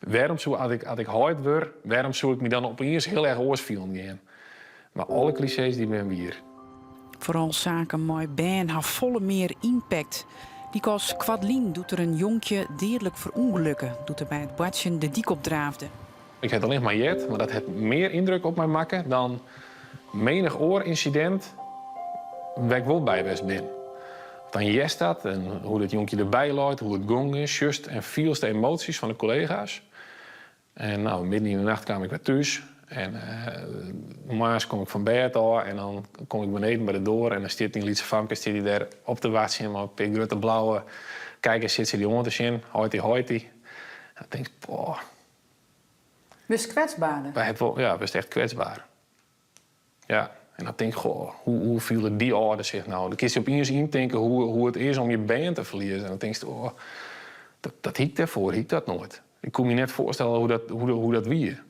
Wêrom soe, as ik heit wurd, wêrom soe ik my dan opiens hiel erch oars fielen gean? Mar alle klisjees dy binne wier. Foaral saken mei bern ha folle mear impact. Lykas koartlyn doe't der in jonkje deadlik ferûngelukke doe't er by it boartsjen de dyk opdraafde. Ik ha it allinnich mar heard, mar dat hat mear yndruk op my makke dan menich oar ynsidint wêr't ik wol by west bin. Dan hearst dat en hoe't it jonkje derby leit, hoe't it gong is, sjochst en fielst de emoasjes fan de kollega's. En no, midden yn de nacht kaam ik wer thús en moarns kom ik fan bêd ôf en dan kom ik beneden by de doar en dan stiet dyn lytse famke stiet dy dêr op te wachtsjen mei in pear grutte blauwe kikers sit se dy oan te sjen, heity heity. En dan tink ik, poh. Wurdst kwetsberder? Wy het wol, ja, wurdst echt kwetsber. Ja, en dan tink ik, goh, hoe fiele dy âlders sich no? Dan kinst dy opiens yntinke hoe't it is om je bern te ferliezen. En dan tinkst, oh, dat hie ik dêrfoar, hie ik dat noait. Ik koe my net foarstelle hoe't dat wie.